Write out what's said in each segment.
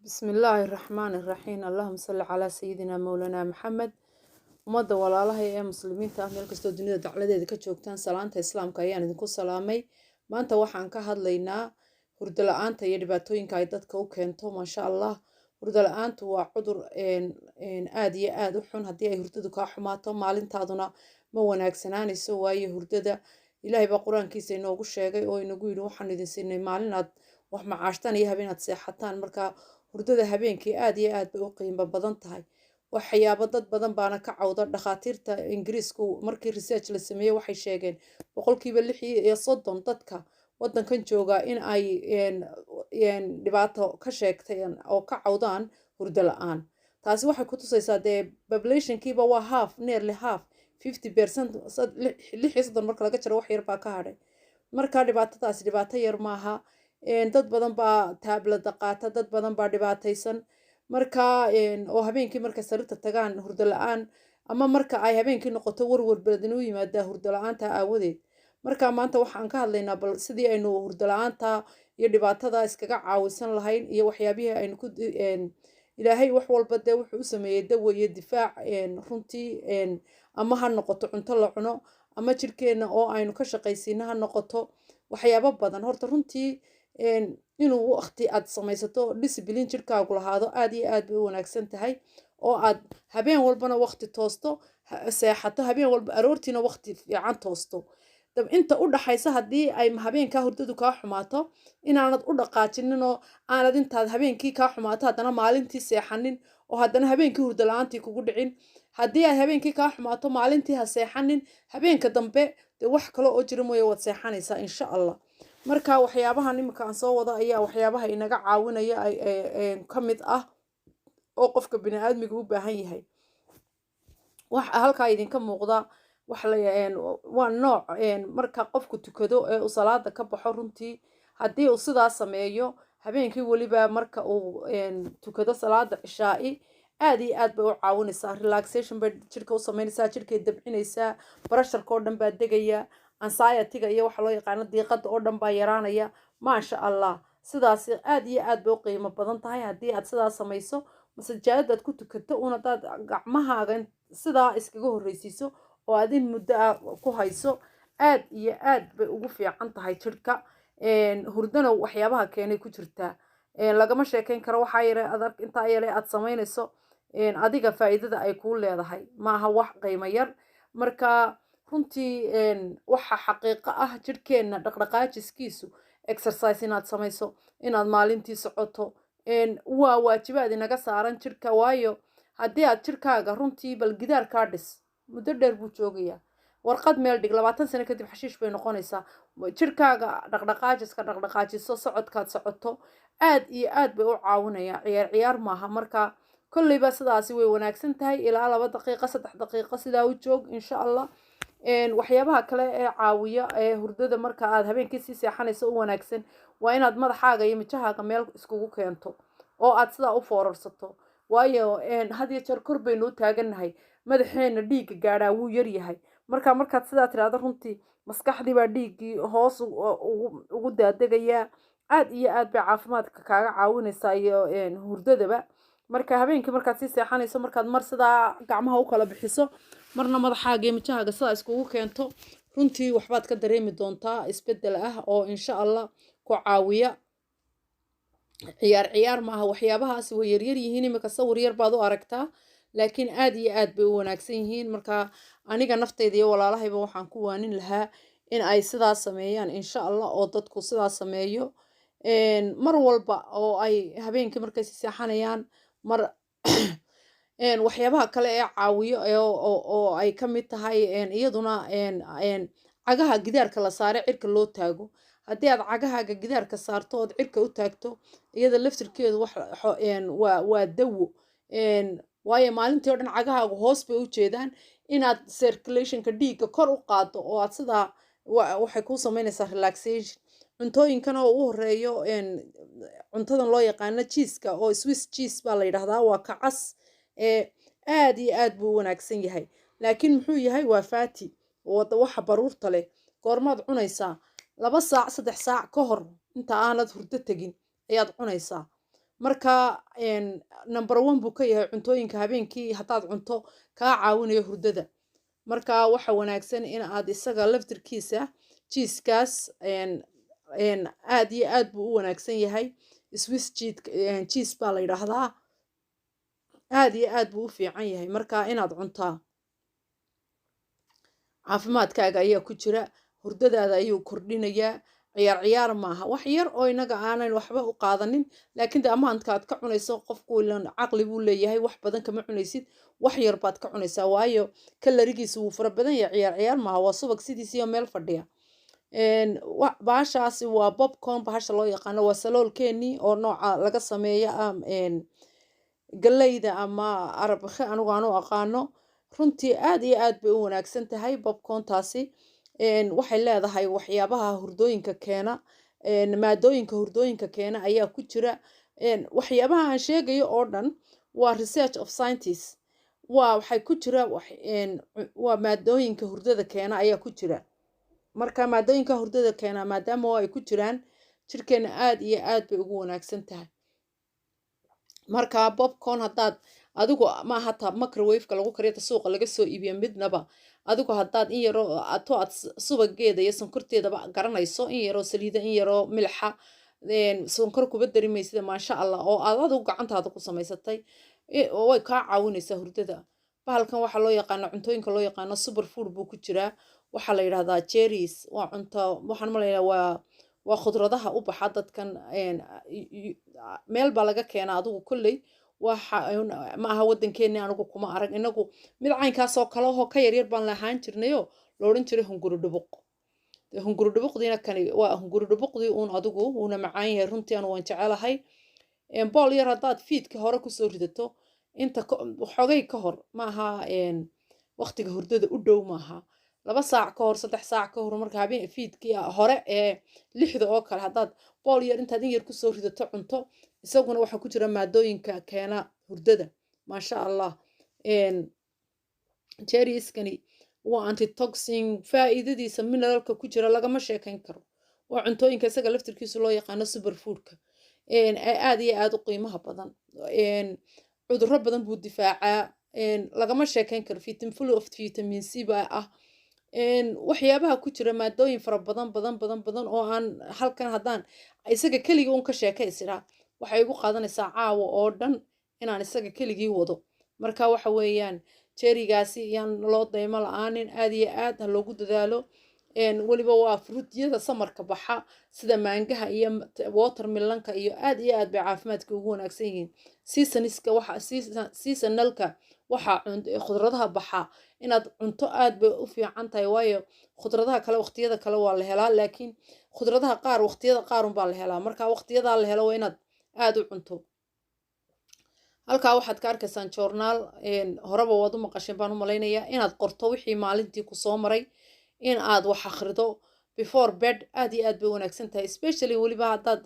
Bismi illaahi raxmaani raxiim. Allahuma salli calaa sayidina mowlanaa Maxamed. Ummadda walaalahay ee muslimiinta ah, meel kastoo dunida dacladeeda ka joogtaan, salaanta islaamka ayaan idinku salaamay. Maanta waxaan ka hadlaynaa hurdo la-aanta iyo dhibaatooyinka ay dadka u keento. Maasha Allah, hurdo la-aantu waa cudur aada iyo aada u xun. Haddii ay hurdadu kaa xumaato, maalintaaduna ma wanaagsanaanayso, waayo hurdada Ilaahay baa qur-aankiisa inoogu sheegay oo inagu yidhi: "Waxaan idin siinay maalin aad wax macaashtaan iyo habeen aad seexataan." Marka hurdada habeenkii aada iyo aad bay u qiimo badan tahay. Waxyaabo dad badan baana ka cawda. Dhakhaatiirta Ingiriisku markii research la sameeyey waxay sheegeen 36% dadka wadankan jooga in ay dhibaato ka sheegteen oo ka cawdaan hurdo la-aan. Taasi waxay ku tusaysaa dee populationkiiba waa half, nearly half, 50%. 36 marka laga jaro, wax yar baa ka hadhay. Marka dhibaatadaasi dhibaato yar maaha. Dad badan baa taablada qaata, dad badan baa dhibaataysan. Marka oo habeenkii markay sariirta tagaan hurdo la-aan, ama marka ay habeenkii noqoto warwar badan u yimaadaa hurdo la-aanta aawadeed. Marka maanta waxaan ka hadlaynaa bal sidii aynu hurdo la-aanta iyo dhibaatada iskaga caawisan lahayn iyo waxyaabihii aynu ku Ilaahay wax walba dee wuxuu u sameeyey dawo iyo difaac runtii. Ama ha noqoto cunto la cuno, ama jirkeenna oo aynu ka shaqaysiino ha noqoto, waxyaabo badan. Horta runtii inuu waqti aad samaysato, discipline jirkaagu lahaado, aad iyo aad bay u wanaagsan tahay, oo aad habeen walbana waqti toosto, seexato, habeen walba aroortiina waqti fiican toosto. Inta u dhaxaysa haddii ay habeenkaa hurdadu kaa xumaato, inaanad u dhaqaajinin oo aanad intaad habeenkii kaa xumaato haddana maalintii seexanin, oo haddana habeenkii hurdo la-aantii kugu dhicin. Haddii ay habeenkii kaa xumaato, maalintii ha seexanin. Habeenka dambe dee wax kale oo jira mooye, waad seexanaysaa insha Allah. Marka waxyaabahan iminka aan soo wado ayaa waxyaabaha inaga caawinaya ka mid ah oo qofka bini aadmiga u baahan yahay. Waxa halkaa idinka muuqda waxa la waa nooc marka qofku tukado ee uu salaada ka baxo. Runtii haddii uu sidaa sameeyo habeenkii, weliba marka uu tukado salaada cishaa'i, aad iyo aad bay u caawinaysaa. Relaxation bay jirka u sameynaysaa, jirkay dabcinaysaa, pressureka oo dhan baa degaya, anxiety-ga iyo waxa loo yaqaano diiqada oo dhan baa yaraanaya. Maasha Allah, sidaas aad iyo aad bay u qiimo badan tahay haddii aad sidaas samayso. Masajaadadaad ku tukato un, haddaad gacmahaaga sidaa iskaga horreysiiso oo aad in muddo ah ku hayso, aad iyo aad bay ugu fiican tahay jirka. Hurdana waxyaabaha keenay ku jirtaa, lagama sheekeyn karo. Waxaa yare adag intaa yare aad samaynayso adiga faa'iidada ay kuu leedahay maaha wax qiimo yar. Marka runtii waxa xaqiiqo ah jirkeenna dhaqdhaqaajiskiisu, exercise inaad samayso, inaad maalintii socoto, waa waajibaad inaga saaran jirka. Waayo haddii aad jirkaaga runtii bal gidaar kaa dhis, muddo dheer buu joogayaa. Warqad meel dhig, 20 sano kadib xashiish bay noqonaysaa. Jirkaaga dhaqdhaqaajiska dhaqdhaqaajiso, socodkaad socoto aad iyo aad bay u caawinaya. Ciyaar ciyaar maaha. Marka kolleyba sidaasi way wanaagsan tahay. Ilaa 2 daqiiqo, 3 daqiiqo sidaa u joog insha Allah. Waxyaabaha kale ee caawiya ee hurdada marka aad habeenkii sii seexanayso u wanaagsan waa inaad madaxaaga iyo mijahaaga meel iskugu keento oo aad sidaa u foorarsato. Waayo had iyo jeer kor baynu u taagannahay, madaxeena dhiigga gaadhaa wuu yaryahay. Marka markaad sidaa tidhaahdo, runtii maskaxdii baa dhiiggii hoos ugu daadegayaa. Aad iyo aad bay caafimaadka kaaga caawinaysaa iyo hurdadaba. Marka habeenkii markaad sii seexanayso, markaad mar sidaa gacmaha u kala bixiso, marna madaxaaga iyo mijahaaga sidaa iskugu keento, runtii waxbaad ka dareemi doontaa isbeddel ah oo insha Allah ku caawiya. Ciyaar ciyaar maaha. Waxyaabahaasi way yaryar yihiin, imika sawir yar baad u aragtaa, laakiin aad iyo aad bay u wanaagsan yihiin. Marka aniga naftayda iyo walaalahayba waxaan ku waanin lahaa in ay sidaas sameeyaan insha Allah, oo dadku sidaas sameeyo mar walba oo ay habeenkii markay si seexanayaan. Mar waxyaabaha kale ee caawiyo oo ay ka mid tahay iyaduna cagaha gidaarka la saare, cirka loo taago. Haddii aad cagahaaga gidaarka saarto ood cirka u taagto, iyada laftirkeedu wax waa dawo. Waayo maalintii oo dhan cagahaagu hoos bay u jeedaan. Inaad circulationka dhiigga kor u qaado oo aad sidaa waxay kuu sameynaysaa relaxation. Cuntooyinkan oo ugu horeeyo cuntadan loo yaqaano cheeseka oo Swiss cheese baa la yidhahdaa, waa kacas ee aad iyo aad buu u wanaagsan yahay, laakiin muxuu yahay? Waa fatty, waxa baruurta leh. Goormaad cunaysaa? 2 saac, 3 saac ka hor inta aanad hurdo tegin ayaad cunaysaa. Marka number one buu ka yahay cuntooyinka habeenkii haddaad cunto kaa caawinayo hurdada. Marka waxa wanaagsan in aad isaga laftirkiisa cheesekaas aad iyo aad buu u wanaagsan yahay. Swiss cheese baa la yidhaahdaa, aad iyo aad buu u fiican yahay. Marka inaad cuntaa caafimaadkaaga ayaa ku jira, hurdadaada ayuu kordhinayaa. Ciyaar ciyaar maaha, wax yar oo inaga aanan waxba u qaadanin, laakiin de amaanka aad ka cunayso, qofku ilan caqli buu leeyahay, wax badan kama cunaysid, wax yar baad ka cunaysaa, waayo kalarigiisu wuu fara badan yahay. Ciyaar ciyaar maaha, waa subag sidiisiyo meel fadhiya. Bahashaasi waa popcorn, bahasha loo yaqaano waa saloolkeenii oo nooca laga sameeyo galleyda ama arabakhe anigu aan u aqaano. Runtii aad iyo aad bay u wanaagsan tahay popcorntaasi. Waxay leedahay waxyaabaha hurdooyinka keena, maadooyinka hurdooyinka keena ayaa ku jira. Waxyaabaha aan sheegayo oo dhan waa research of scientists, waa waxay ku jira waa maadooyinka hurdada keena ayaa ku jira. Marka maadooyinka hurdada keena maadaama oo ay ku jiraan, jirkeena aad iyo aad bay ugu wanaagsan tahay. Marka popcorn haddaad adigu ma hataa microwave-ka lagu kariyo, suuqa laga soo iibiyo midnaba, adigu haddaad in yaroo ato aad subageeda iyo sonkorteedaba garanayso, in yaroo saliida, in yaroo milxa, sonkor kuba dari maysida, maasha Allah, oo aad adigu gacantaada ku samaysatay, way kaa caawinaysaa hurdada. Bahalkan waxaa loo yaqaano cuntooyinka loo yaqaano super food buu ku jiraa. Waxaa la yidhahdaa cherries, waa cunto, waxaan malaynaa waa khudradaha u baxa dadkan. Meel baa laga keenaa adigu kolley, waxa ma aha wadankeeni, anigu kuma arag. Inagu mid caynkaas oo kale oo ka yaryar baan lahaan jirnayo la odhan jiray hunguri dhubuq. Hunguri dhubuqdiina kani waa hunguri dhubuqdii uun adigu, wuuna macaan yahay runtii, anu waan jecelahay. Bool yar haddaad fiidka hore kusoo ridato, inta xogay ka hor maaha, waqtiga hurdada u dhow maaha, 2 saac ka hor, 3 saac ka hor, marka habeen fiidkii hore ee 6da oo kale haddaad bool yar intaad in yar kusoo ridato cunto, isaguna waxaa ku jira maadooyinka keena hurdada, maasha Allah. Cherrieskani waa antitoxin, faa'iidadiisa mineralka ku jira lagama sheekayn karo. Waa cuntooyinka isaga laftirkiisu loo yaqaano superfoodka ee aad iyo aad u qiimaha badan. Cudurro badan buu difaacaa, lagama sheekayn karo. Vitamin, full of vitamin C baa ah. Waxyaabaha ku jira maadooyin fara badan badan badan badan oo aan halkan haddaan isaga keligii un ka sheekaysiraa, waxay igu qaadanaysaa caawa oo dhan inaan isaga keligii wado. Marka waxa weeyaan cherrygaasi yaan loo daymo la-aanin, aad iyo aad ha loogu dadaalo. Weliba waa fruityada summerka baxa sida maangaha iyo watermelonka iyo aad iyo aad bay caafimaadka ugu wanaagsan yihiin. Seasoniska waxa seasonalka waxa khudradaha baxa inaad cunto aad bay u fiican tahay, waayo khudradaha kale waqtiyada kale waa la helaa, laakiin khudradaha qaar waqtiyada qaar unbaa la helaa. Marka waqtiyadaa la helo waa inaad aad u cunto. Halkaa waxaad ka arkaysaan journal. Horeba waad u maqasheen baan u malaynayaa, inaad qorto wixii maalintii kusoo maray, in aad wax akhrido before bed aad iyo aad bay wanaagsan tahay, especially weliba haddaad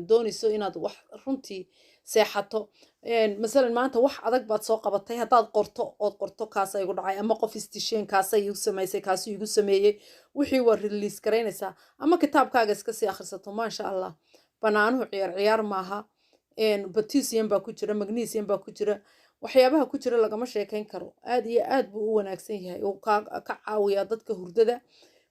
doonayso inaad wax runtii seexato. Masalan maanta wax adag baad soo qabatay, haddaad qorto ood qorto kaasa igu dhacay, ama qof istisheen kaasay igu samaysay, kaasuu igu sameeyey, wixii waa release garaynaysaa, ama kitaabkaaga iska sii akhrisato, maasha Allah. Banaanuhu ciyaar ciyaar maaha. Potassium baa ku jira, magnesium baa ku jira, waxyaabaha ku jira lagama sheekayn karo. Aad iyo aad buu u wanaagsan yahay oo ka caawiyaa dadka hurdada,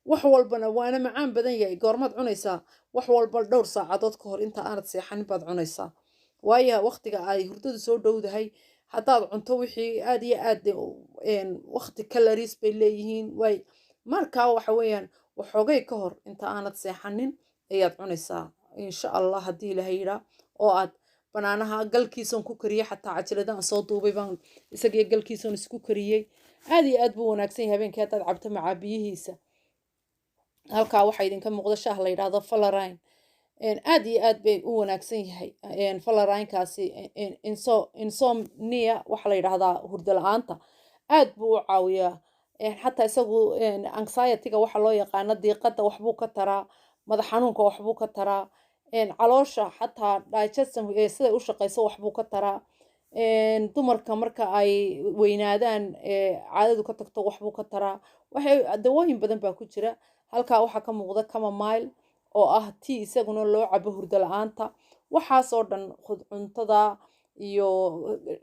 wax walbana waana macaan badan yahay. Goormaad cunaysaa? Wax walba dhowr saacadood ka hor inta aanad seexanin baad cunaysaa, waayo waqtiga ay hurdadu soo dhowdahay haddaad cunto wixii aad iyo aad waqti calories bay leeyihiin way. Markaa waxa weeyaan waxoogay ka hor inta aanad seexanin ayaad cunaysaa, insha Allah, haddii Ilaahay yidhaa. Oo aad banaanaha galkiisoon ku kariyey, xataa cajiladaan soo duubay baan isagiyo galkiisoon isku kariyey. Aad iyo aad buu wanaagsan yahay habeenkii haddaad cabto macaa biyihiisa. Halkaa waxaa idinka muuqda shaah la yidhaahdo valerian. Aad iyo aad bay u wanaagsan yahay valeriankaasi. Insomnia waxaa la yidhaahdaa hurdo la-aanta aad buu u caawiyaa. Xataa isagu anxietyga waxa loo yaqaano diiqada waxbuu ka taraa, madax xanuunka waxbuu ka taraa, caloosha xataa digestion siday u shaqeyso waxbuu ka taraa, dumarka marka ay weynaadaan caadadu ka tagto waxbuu ka taraa. Waxay dawooyin badan baa ku jira. Halkaa waxaa ka muuqda chamomile oo ah tea isaguna loo cabo hurdo la-aanta. Waxaasoo dhan, cuntada iyo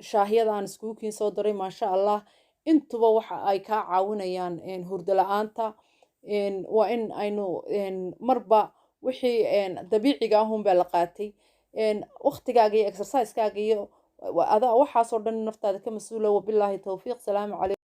shaahiyada aan iskugu kiin soo daray, maasha Allah, intuba waxa ay kaa caawinayaan hurdo la-aanta. Waa in aynu marba wixii dabiiciga ahunbaa la qaatay. Waqtigaaga iyo exercise kaaga iyo adaa waxaasoo dhan naftaada ka mas-uula. Wabilaahi towfiiq. Salaamu calaykum.